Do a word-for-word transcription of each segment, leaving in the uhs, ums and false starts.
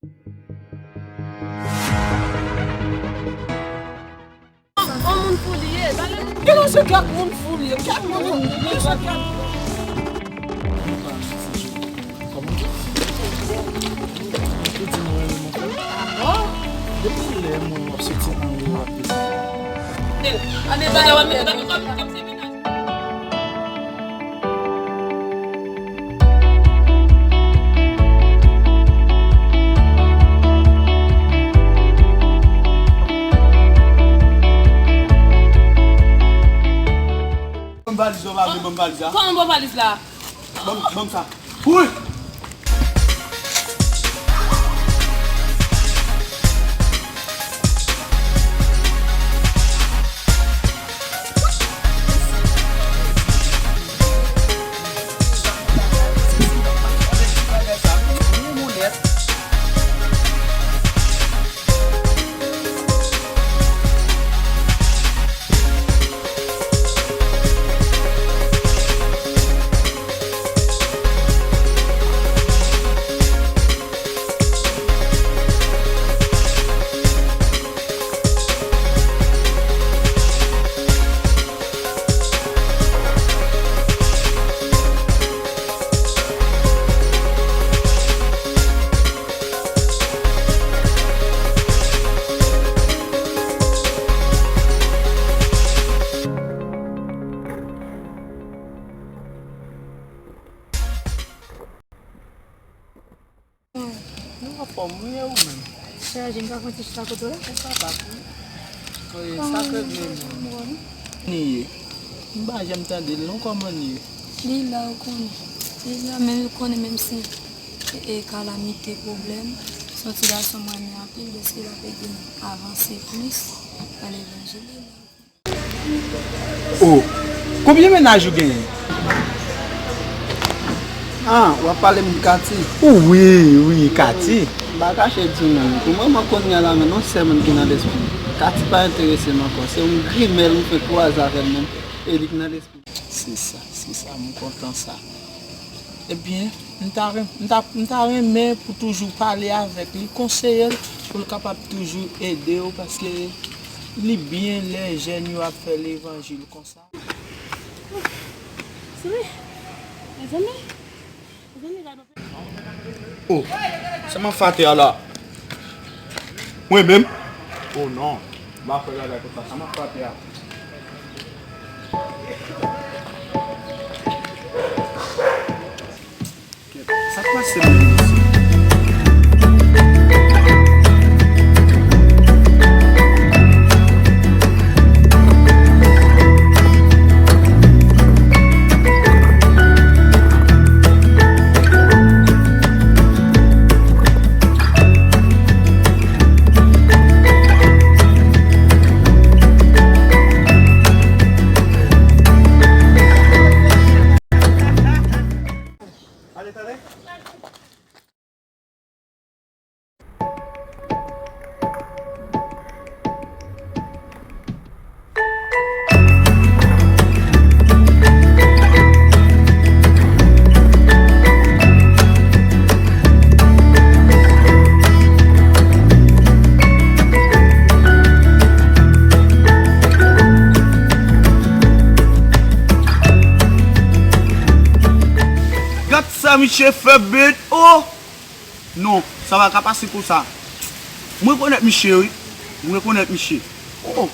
On moun fou li ye. Gade se kèk moun fou li ye. Kèk moun fou li ye. Kòman di? Ou di mwen renmen mwen. Depi lè mwen w ap soti anwo w ap desann. Ane bagay w ap mete nan kòb. Ban m valiz la, w pa vle ban m valiz la? Kòman ban w valiz la? Ban m, ban m sa. Wi! Nou anfòm, wi, e ou menm? Chè, jen ka fè yon ti chita kote w la? Ou kapab, wi. Wi, sa k regle nou. Ni ye. M pa janm tande l non, kòman ni ye? Li la, ou konnen. Li la, men ou konnen, menm si e, e kalamite, pwoblèm, se yon ti gason m renmen anpil, dèske l ap ede m avanse plis nan levanjil, li la. Oh, konbyen mennaj ou genyen? Ah, w ap pale m de Kati? Wi, wi, Kati. M pa kache di w non, pou moman kounye a la menm, yon sèl moun ki nan lespri m. Kati pa enterese m ankò. Se yon grimèl m fenk kwaze avè l menm, e li ki nan lespri m. Se sa, se sa, m kontan sa. Ebyen, m ta ren-, m ta, m ta renmen pou toujou pale avèk li, konseye l, pou l kapab toujou ede w, paske li byen lè jèn yo ap fè levanjil konsa. Sou li. Mezanmi. Mezanmi, gade yon pe. Oh, sa m ap fè atè a la? Mwen menm? Oh non. M pa fè bagay konsa. Sa m ap fè atè a? Sa k pase menm mesye? Gad sa misye fè, bèt, oh! Non, sa pa ka pase konsa. Mwen rekonèt misye, wi. Mwen rekonèt misye. Oh!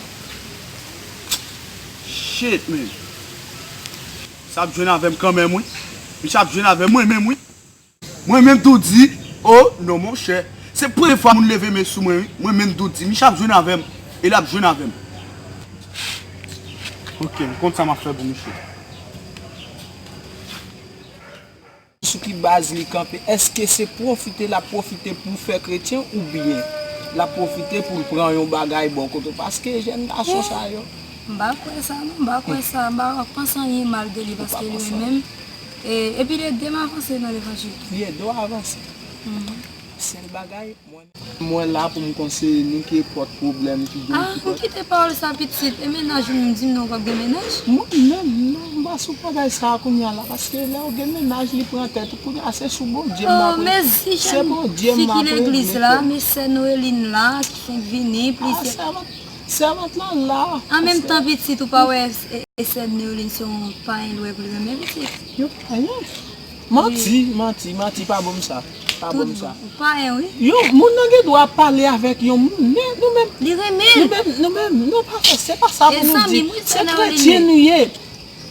Shit, man. Sa ap jwenn avè m kanmenm, wi. Misye ap jwenn avè mwen menm, wi. Mwen menm tou di, oh, non, monchè. Se premye fwa moun leve men sou mwen, wi. Mwen menm tou di, misye ap jwenn avè m. E l ap jwenn avè m. Ok, m konn sa m ap fè pou misye. Sou ki baz li kanpe? Èske se pwofite l ap pwofite pou fè kretyen oubyen l ap pwofite pou l pran yon bagay bò kote w? Paske jèn gason sa yo. M pa kwè sa non, m pa kwè sa, m pa panse anyen mal de li paske li menm, e, epi li ede m avanse nan levanjil. Li ede w avanse. Mhm. Sèl bagay, mwen menm, mwen la pou m konseye nou, ki pòt pwoblèm, ki gen, ah, ki pòt. Ou kite pawòl sa pitit, e mennaj ou menm, di m non, w p ap gen mennaj? Mwen menm, non, m pa sou bagay sa a kounye a la, paske lè w gen mennaj, li pran tèt ou, kounye a se sou Bondye m ap rete. Oh, mèsi, se Bondye m ap rete. Fi ki legliz la, men sè Noeline la, ki fenk vini, plis. Ah, sèvant, sèvant lan la. An menm tan, pitit, ou pa wè, e, e sè Noeline se yon payen, l wè pou l renmen pitit. Yon payen? Manti, manti, manti, pa ban m sa. Pa ban m sa. Ou payen, wi. Yon moun nan gen dwa pale avèk yon moun, men nou menm, li renmen l. Nou menm, nou menm, nou pa fè, se pa sa pou nou di. Se kretyen nou ye.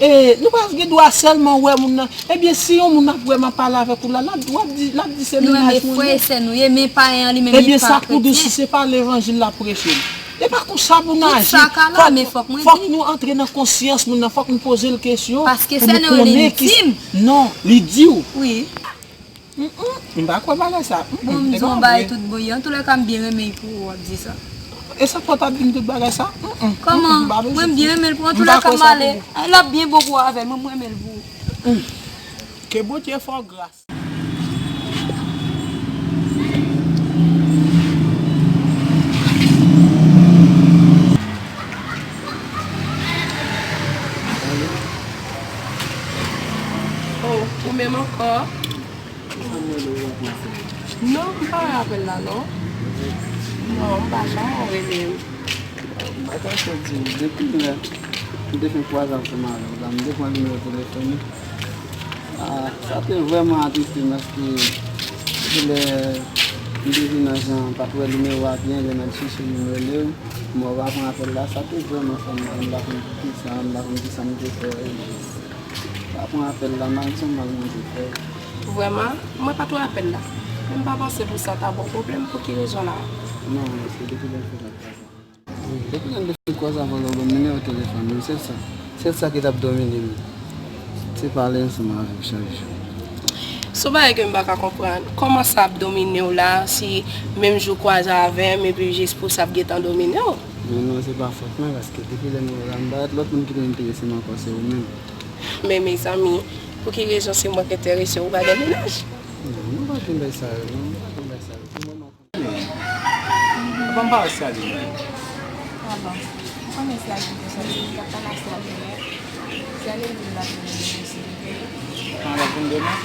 E, nou pa gen dwa sèlman wè moun nan. Ebyen, si yon moun ap vrèman pale avèk ou la, l ap, w ap di, l ap di se mennaj mwen ye. Nou renmen frè e sè nou ye, men payen an li menm li pa kretyen. Ebyen, sa k pou di w si se pa levanjil l ap preche? E pa konsa pou n aji. Tout sa ka la, men fòk mwen di. Fòk nou antre nan konsyans moun nan, fòk nou poze l kesyon pou nou konnen ki. Paske sè Noeline di m. Non, li di w. Wi. Mm, mm, m pa kwè bagay sa. Mm, mm, bon, m di w yon bagay tout bon, an tou lè ka, m byen renmen l pou ou, w ap di sa. E sa k fè w t ap di m tout bagay sa? Mm, mm, kòman? Mm, mm, m pa bezwen. Mwen, m byen renmen l pou ou, an tou lè ka, m ale. L ap byen bon pou ou avè l, mwen, m renmen l pou ou. Mm. Ke Bondye fè w gras. Oh, ou menm ankò? Non, m pa wè apèl la, non. Non, m pa janm rele m. M pa ta fè di w, depi lè m te fenk kwaze ansanm avè w la, m te pran nimewo telefòn ou. Ah, sa te vrèman atriste m, paske depi lè m te vin nan jan, m pa t wè nimewo a byen, lè m al chèche l, m rele w, men w pa pran apèl la, sa te vrèman fè m mal, m pa konn poukisa, m pa konn kisa m te fè. Pa pran apèl la, maladi sa m mal manje frè. Vrèman, mwen pa t wè apèl la. Men m pa panse pou sa ta ba w pwoblèm, pou ki rezon la? Non, se depi lè m fè sa. Depi lè m te fin kwaze avè w la, w ban m nimewo telefòn ou, sèl sa. Sèl sa ki t ap domine m. Se pale ansanm avè w chak jou. Se yon bagay ke m pa ka konprann. Kòman sa ap domine w la, si menm jou w kwaze avè m, epi jis pou sa ap gentan domine w? Men non, se pa fòt mwen, paske depi lè m wè w la, m pa wè lòt moun ki te enterese m ankò, se ou menm. Men mezanmi, pou ki rezon se mwen k enterese w, ou pa gen mennaj? Non, mwen pa gen bagay sa yo, non, mwen pa gen bagay sa yo. Pou mwen, mwen konn. Ban m pale Syaline. Ah bon. Ou konnen Syaline te sòti, li t ap pale a Syaline, men Syaline di l ap vin demen, silvouplè. Ah, l ap vin demen?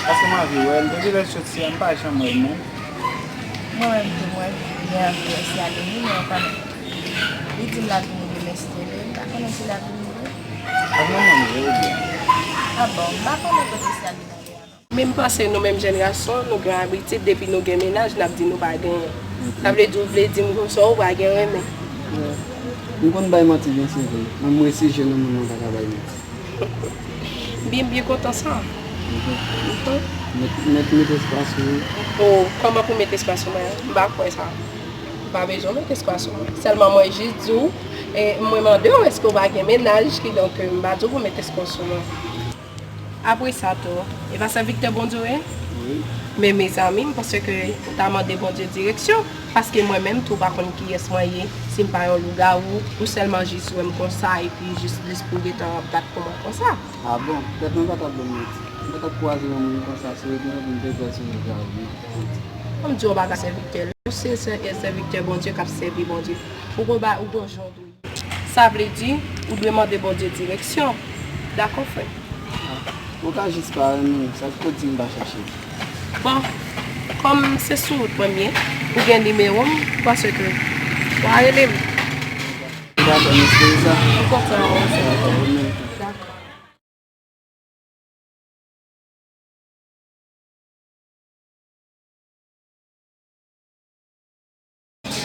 Paske m anvi wè l. Depi lè l sot si a, m pa janm wè l, non. Mwen menm tou, mwen byen anvi wè Syaline, wi, men ou konnen. Li di l l ap vini demen, si Dye vle. M pa konnen si l ap vini vre. Ap nan mwen vre, ou byen? Ah bon, m pa konnen kote Syaline ale a, non. Men m panse nou menm jenerasyon, nou gen abitid, depi nou gen mennaj, n ap di nou pa genyen. Sa vle di, ou vle di m konsa, ou pa gen renmen. M konn bay manti byen, se vre. Menm mwen, si je nan moun nan, m pa ka bay manti. Byen, m byen kontan sa. Mhm. Met, met, met espas ou. Oh, kòman pou met espas ou mwen? M pa kwè sa. M pa bezwen met espas ou mwen. Sèlman mwen jis di w, e, mwen mande w, èske w pa gen mennaj, kidonk, e, m pa di w pou met espas ou mwen. Apre sa tou, e pa sèvitè Bondye w ye? Wi. Men mezanmi, m panse ke ou ta mande Bondye direksyon, paske mwen menm tou, ou pa konn kiyès mwen ye, si m pa yon lougawou, ou sèlman jis wè m konsa, epi jis, jis pou w gentan bat pou mwen konsa. Ah bon? Petèt mwen pa t ap ban w manti. Mwen pa t ap kwaze yon moun konsa, se vre ke m te kwè se yon lougawou, non. Ban m di w yon bagay, sèvitè. Lè w se sè-, sèvitè Bondye k ap sèvi Bondye, ou gon ba-, ou gon jan w dwe. Sa vle di, ou dwe mande Bondye direksyon. Dakò, frè m? Ah, ou ka jis pa renmen m, sa ki pou di m pa chache? Bon, kòm se sou wout mwen m ye, ou gen nimewo m, ou panse ke w a rele m. Dakò, m espere sa. M kontan wè w, sèvitè. Dakò, ou menm tou. Dakò.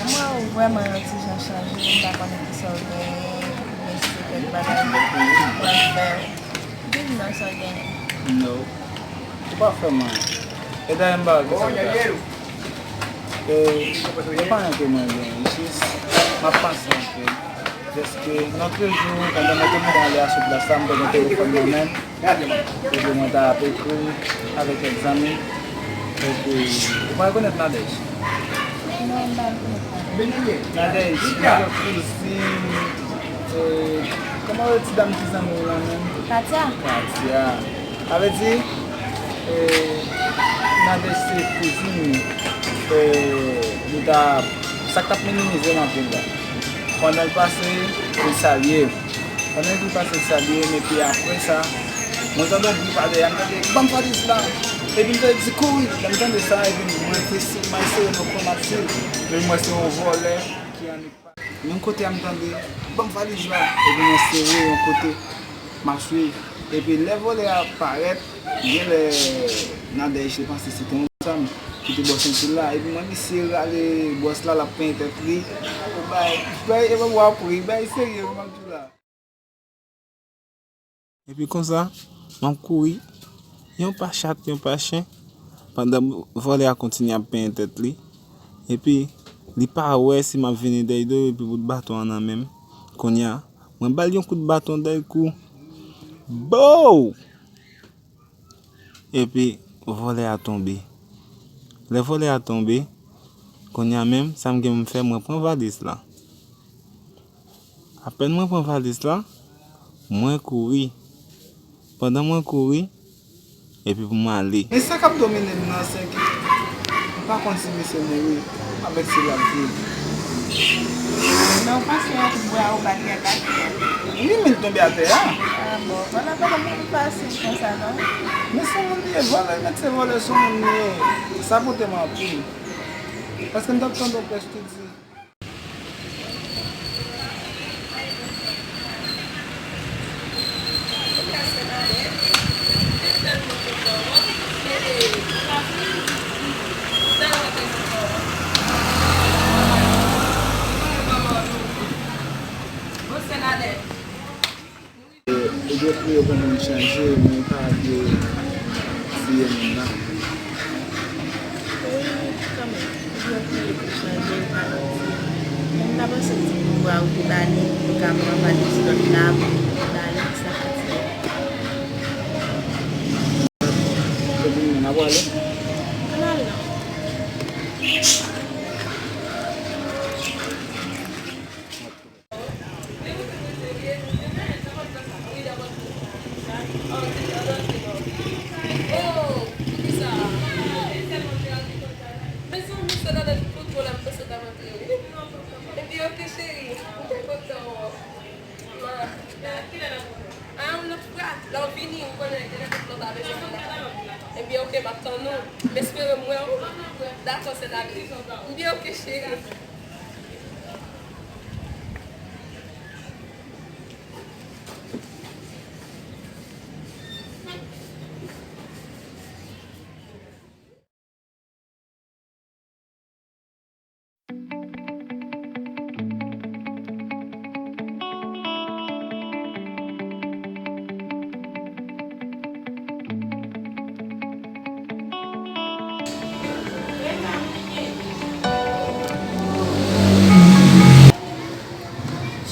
M wè ou vrèman yon ti jan chanje, m pa konnen kisa w genyen, oubyen si se kèk bagay ou pral fè. Di m non sa w genyen. No. Ou pa fè m anyen. E dayè m pa wè kisa m ta fè. E, e pa anyen ke mwen genyen, jis m ap panse anpil. Dèske nan de jou, pandan mwen te mande ale a sou plas la, m te gen telefòn nan men m. Epi mwen ta ap ekri avèk kèk zanmi. Epi, ou pa rekonèt Nadège? Non, m pa rekonèt Nadège. Nadège, se yon kouzin, e, kòman yo ti dam ki zanmi w lan menm? Katia. Katia. Sa vle di, e, Nadège se kouzin m, e, li ta, sa k t ap minimize m anpil la. Pandan l pase, li salye m. Pandan li pase, li salye m, epi apre sa, mwen tande yon bri pa dèyè m, tande, "Ban m valiz la!" Epi m tande di, "Kouri!" Lè m tande sa, epi mwen te si, mwen sere nan kwen m ap swiv. Epi mwen se yon vòlè ki annik pati. Menm kote a m tande, "Ban m valiz la!" Epi mwen sere yon kote, m ap swiv. Epi lè vòlè a parèt, genlè Nadège te panse se te yon zam ki te bò senti l la. Epi mwen misye rale bwòs la, l ap penyen tèt li. Bay, bay, e pa bwa pri, bay serye, wi, m ap di w la. Epi konsa, m ap kouri, yon pa chat, yon pa chen, pandan vòlè a kontinye ap penyen tèt li. Epi, li pa wè si m ap vini dèyè do, epi bout baton an nan men m. Kounye a, mwen ba l yon kout baton dèyè kou. Bow! Epi, vòlè a tonbe. Lè vòlè a tonbe, kounye a menm, sa m gen pou m fè, mwen pran valiz la. Apèn mwen pran valiz la, mwen kouri. Pandan mwen kouri, epi pou mwen ale. Men sa k ap domine m nan, se ke m pa konn si misye mouri avèk si l ap viv. Men w panse yon kout bwa ou bat li ak atè a? Wi, men l tonbe atè a. Ah bon, pandan, pandan moun pase konsa, non? Men se yon moun li ye, vòlè, mèt se vòlè, se yon moun li ye. Sa pote m anpil. Paske m t ap tande yon prèch ki di, Ou dwe priye pou moun chanje, men ou pa dwe fouye moun nan. Wi, kanmenm, ou dwe priye pou chanje, ou pa dwe fouye. Men m ta panse ti pouvwa ou te ba li, pou l ka pran valiz lòt la, pou li ba li, sa fatige. Kote nou menm, n a pwale? Ann ale non. Mezanmi, se nan lè tout pwoblèm, se sa m ap di. Epi, ok, cheri, m te kontan wè w. A yon lòt fwa, lè w vini, ou konnen, gen lè tout lòt a bezwen vin la. Ebyen, ok, m ap tann ou. M espere m wè w. Dakò, sè Nali. Ebyen, ok, cheri.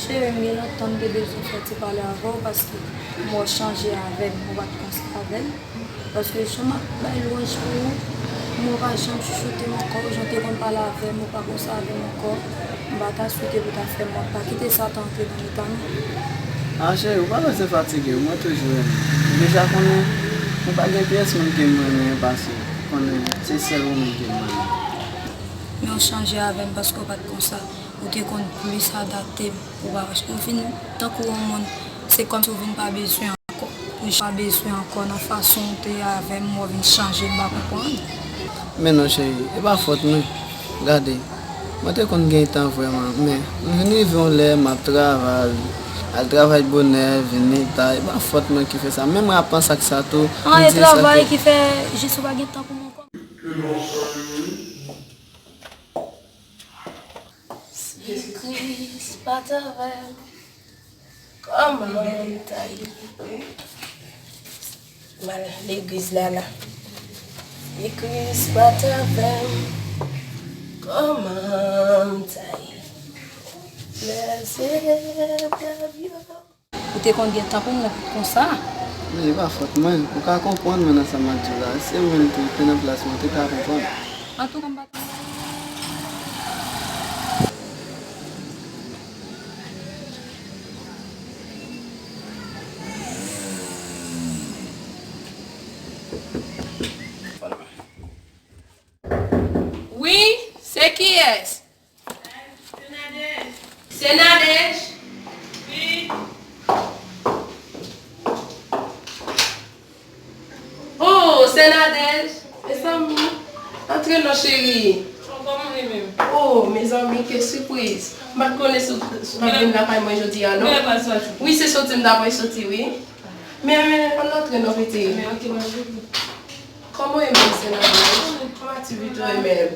Cheri, m gen lontan m te bezwen fè ti pale avè w paske m wè w chanje avè m, ou pa t konsa avè m. Paske jan m ap bay lwanj pou ou, m wè w pa janm chouchoute m ankò, jan w te konn pale avè m, ou pa konsa avè m ankò. M pa ta swete pou w ta fè m wont. Pa kite Satan antre nan mitan nou. A cheri, ou pa bezwen fatige, mwen toujou renmen w. Ou deja konnen, mwen pa gen pyès moun ke m renmen pase w. Konnen, se sèl ou menm ke m renmen. Men w chanje avè m paske w pa t konsa. Ou te konn plis adapte m. Ou pa, ou vin tankou yon moun, se kòmsi ou vin pa bezwen ankò. Ou pa bezwen ankò nan fason w te ye avè m, ou vin chanje, m pa konprann. Men non, cheri, e pa fòt mwen. Gade, mwen te konn gen tan vrèman, men m vin rive yon lè m ap travay, al travay bonè, vini ta, e pa fòt mwen ki fè sa. Menm rapan sa k sa tou, an, m e di sa travay tou ki fè jis ou pa gen tan pou mwen ankò. Si Kris pa t avè m, kòman m ta ye? M al legliz la la. Si Kris pa t avè m, kòman m ta ye? Lè zèb la vyo. Ou te konn gen tan pou mwen konsa. Men e pa fòt mwen. Ou ka konprann mwen nan sa m ap di w la. Se ou menm tou, ou te nan plas mwen, ou te ka konprann. Antouka, m pa t Kiyès? Se Nadège. Oh, se Nadège. Mezanmi, antre non, cheri. Oh, mezanmi, ke sipriz. M pa t konnen si w, si w t ap vin lakay mwen jodi a, non. Wi, se soti m ta pral soti, wi. Men, men, ann antre non, pitit. Kòman w ye menm, se Nadège? Kòman aktivite w ye menm?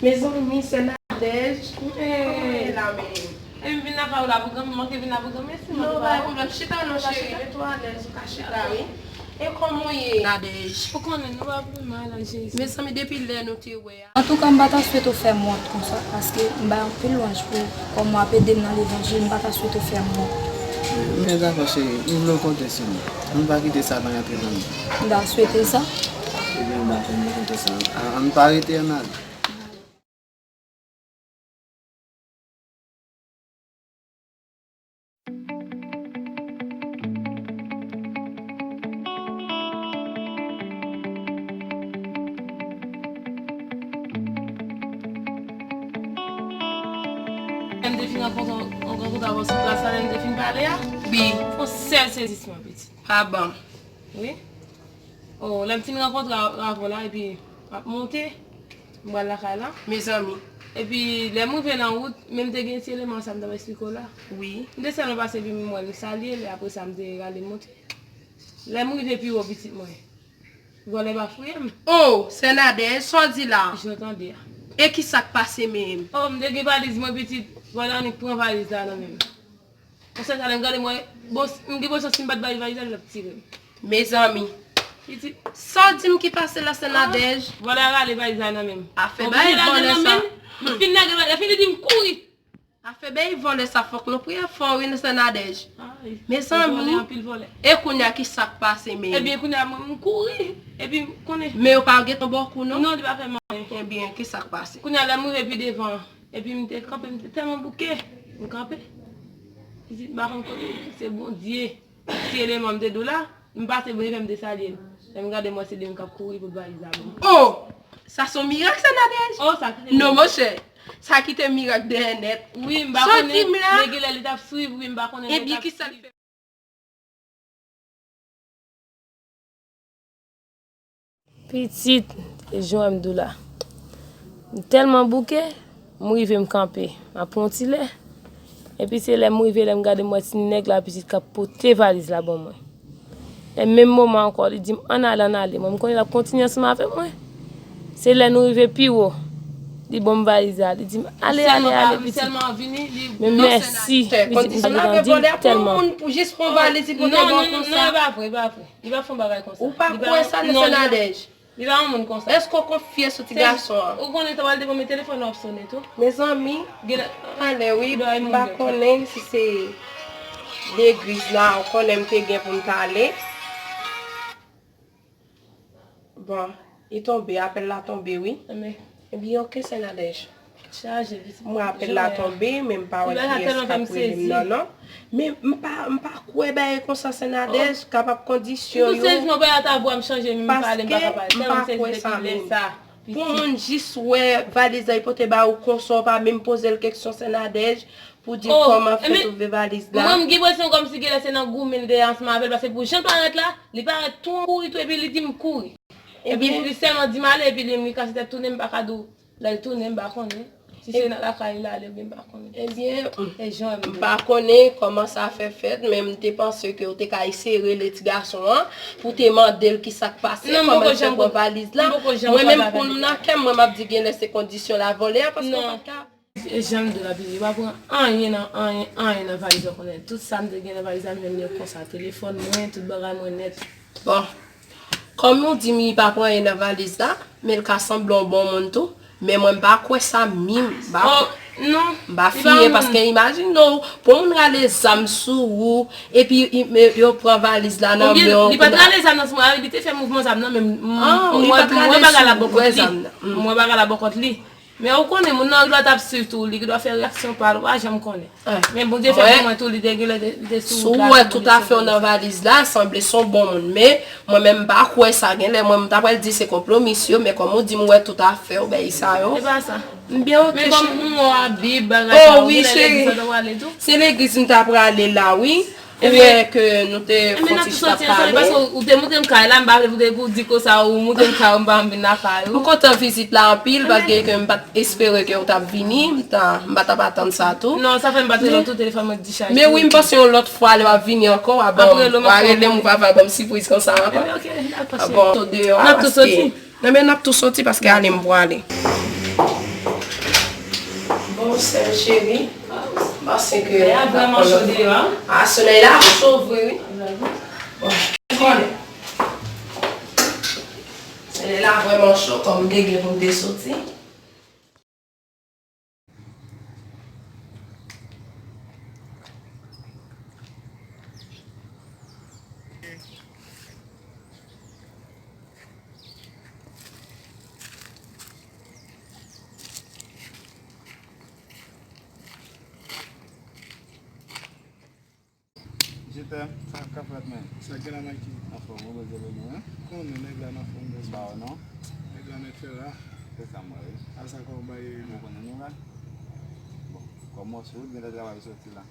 Mezanmi, se Nadège. Kòman w ye la menm? E m vin lakay ou la pou granmesi, m manke vin la pou granmesi. Non, pa gen pwoblèm. Chita non, cheri. Mete w alèz, ou ka chita, wi. E kòman w ye, Nadège? Ou konnen, nou pa pi mal, Jezi. Mezanmi, depi lè nou te wè a. Antouka, m pa ta swete w fè m wont konsa, paske m bay anpil lwanj pou kòman w ap ede m nan levanjil, m pa ta swete w fè m wont. Men dakò, cheri, m vle w konte sou mwen. Ann pa kite sa pa rantre nan nou. M ta swete sa. Ebyen, m dakò, m konte sa. Ann pa rete, ann ale. Lè m te fin rankontre, rankontre avè w sou plas la, lè m te fin pale a, wi, yon sèl sezisman, pitit. Pa ban m. Wi. Oh, lè m fin rankontre avè w la, epi m ap monte, m pral lakay la. Mezanmi. Epi, lè m rive nan wout, men m te gen ti eleman sa m t ap esplike w la. Wi. M te sèlman pase, epi m wè l, m salye l, e apre sa, m te rale monte. Lè m rive pi wo, pitit mwen, vòlè pa fouye m. Oh, se Nadège, sa w di la? Jan w tande a. E ki sa k pase menm? Oh, m te gen valiz mwen, pitit, vòlè annik pran valiz la nan men m. Konsa, sa lè m gade, mwen, bon, m gen enpresyon si m pa t ba li valiz la, li t ap tire m. Mezanmi. Pitit. Sa w di m ki pase la, se Nadège? Vòlè a rale valiz la nan men m. Afè bay vòlè sa. M fin lage valiz la, fini di m kouri. Afè bay vòlè sa, fòk nou priye fò, wi, se Nadège. Mezanmi. Vòlè, anpil vòlè. E kounye a, ki sa k pase menm? Ebyen, kounye a, mwen, m kouri. Epi, m konnen. Men yo pa gentan ba w kou, non? Non, li pa fè m anyen. Ebyen, ki sa k pase? Kounye a, lè m rive pi devan, epi m te kanpe, m te tèlman bouke, m kanpe. Pitit, m pa konn kote, se Bondye. Ti eleman m te di w la, m pase bò, epi m te salye l. Lè m gade, m wè se li menm k ap kouri pou valiz la ban m. Oh! Sa se yon mirak, sa, Nadège? Oh, sa kite mirak. Non, monchè. Sa kite mirak dèyè nèt. Wi, m pa konnen, men genlè li t ap swiv, wi, m pa konnen. Ebyen, ki sa l fè? Pitit, e jan m di w la. M tèlman bouke, m rive m kanpe. M ap pran yon ti lè. Epi se lè m rive, lè m gade, m wè ti nèg la, pitit, k ap pote valiz la ban mwen. E menm moman ankò, li di m, "Ann ale, ann ale." Mwen, m konnen l ap kontinye ansanm avè mwen. Se lè nou rive pi wo, li ban m valiz la. Li di m, "Ale, ale, ale, pitit." Men mèsi, pitit, m pa gentan di l tèlman. Pou jis pran valiz, li pote ba w konsa. Non, non, non, e pa vre, e pa vre. Li pa fè yon bagay konsa. Ou pa kwè sa, non, se Nadège? Li pa yon moun konsa. Èske w konfye sou ti gason an? Ou konnen, talè w te ban m telefòn, w ap sonnen tou. Mezanmi, talè, wi, m pa konnen si se legliz la, ou konnen m te gen pou m t ale. Bon, li tonbe, apèl la tonbe, wi. Ebyen, oke, se Nadège. Chaje, pitit. Mwen, apèl la tonbe, men m pa wè kiyès k ap rele m nan, non. Men m pa, m pa kwè bagay konsa, se Nadège, kapab kondisyon yo. M tou sezi, non, bagay la ta vwa m chanje, men m pale, m pa ka pale. Tèlman m sezi depi lè sa. Pou yon moun jis wè valiz la, li pote ba ou konsa, ou pa menm poze l keksyon, se Nadège, pou di kòman fè twouve valiz la. Mwen, m gen enpresyon kòmsi genlè se nan goumen l te ansanm avè l, paske pou jan l parèt la, li parèt tou kouri tou, epi li di m kouri. Epi li sèlman di m ale, epi li menm li kase tèt tounen, m pa ka di w. Lè l tounen, m pa konnen. Si se nan lakay li l ale, oubyen m pa konnen. Ebyen, e jan m pa konnen kòman sa fè fèt, men m te panse ke w te ka eseye rele ti gason an pou te mande l ki sa k pase, kòman l fè pran valiz la. Mwen menm pou m nan kè m, mwen m ap di genlè se kondisyon la vòlè a, paske w pa t ka. E jan m di w la, pitit, yo pa pran anyen nan, anyen, anyen nan valiz la, konnen. Tout sa m te gen nan valiz la, m jwenn yo konsa. Telefòn mwen, tout bagay mwen nèt. Bon. Kòm nou di m li pa pran anyen nan valiz la, men l ka sanble yon bon moun tou. Men mwen m pa kwè sa menm. M pa, m pa fiye, paske imajine w, pou yon moun rale zam sou ou, epi yo pran valiz la nan men w. Li pa t rale zam nan sou mwen, li te fè mouvman zam nan, men m wè bagay la bò kont li. M wè bagay la bò kont li. Men ou konnen, moun nan gendwa t ap swiv tou, li gendwa fè reyaksyon pa l, ou pa janm konnen. Men Bondye fè pou mwen tou, li te genlè te, li te sou wout la, si w wè tout afè w nan valiz la, sanble se yon bon moun. Men, mwen menm m pa kwè sa, genlè mwen m ta pral di se konplomis yo, men kòm ou di m wè tout afè w, bagay sa yo. E pa sa. M byen oke, cheri. Men kòm m wè w ap bib, bagay sa yo, genlè legliz la w prale tou. Se legliz m ta prale la, wi. Ou wè ke nou te fon ti chita pale. Paske ou te montre m kay la, m pa vle pou te pou di konsa ou montre m kay ou, m pa vin lakay ou. M kontan vizit la anpil, paske ke m pa t espere ke ou t ap vini, m ta, m pa t ap atann sa tou. Non, sa fè m pa t rele w tou, telefòn mwen dechaje. Men wi, m panse yon lòt fwa lè w ap vini ankò, w a ban m, w a rele m, ou pa va ban m sipriz konsa ankò. Ebyen, oke, dakò, cheri. Bon, to deyò a, paske Nan men n ap tou soti paske ale m pwale. Bon, sè m cheri, m panse ke lè a vrèman cho deyò a. A, solèy la cho vre, wi. Bon, konnen. Solèy la vrèman cho, kòm m te gen pou m te soti. Je t'aime. Sa k ap fèt, men? Sa k gen la, Mikey? Anfòm, ou, Bondye beni w, wi. Konnen nèg la nan fòm, bès. Ba w non. Nèg la mèt fè la. Se sa m wè, wi. A sa kòman w bay, ou konnen nou la? Bon, kòm mwen sou wout, gen lè travay soti la.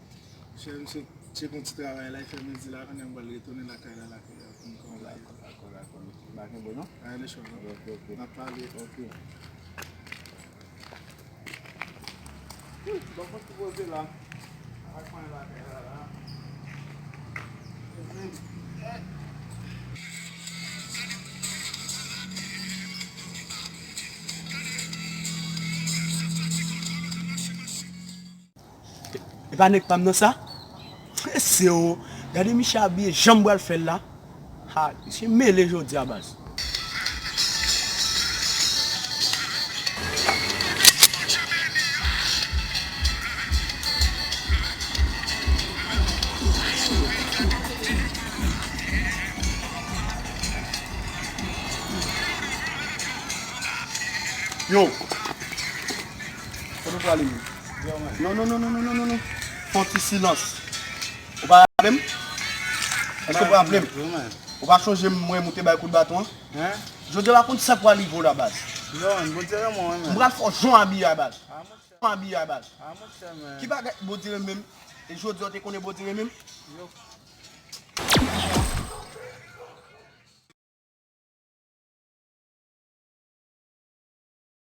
Chè, misye tcheke yon ti travay la, li fè midi la, kounye a m pral retounen lakay la, lakay la, pou m kòmanse. Dakò, dakò, dakò. M pa kenbe w non. Pa gen chwa non. Ok, ok. N ap pale. Ok. Bon, fòk ti poze la. Ak fanmi la, la, la. E pa nèg pa m nan sa? Mesye o, gade misye abiye, jan m pral fè l la. Ha, misye mele jodi a baz. Yo. Kote w prale menm? Non, non, non. Fè yon ti silans. Ou pa raple m? Èske ou pa raple m? Ou pa chonje m, mwen, m te bay kout baton an? Jodi a, w pa konn sa k pral rive w la, baz. M pral fè w jan w abiye a, baz. Jan w abiye a, baz. Ki bagay Bondye renmen m? E jodi a, w te konnen Bondye renmen m?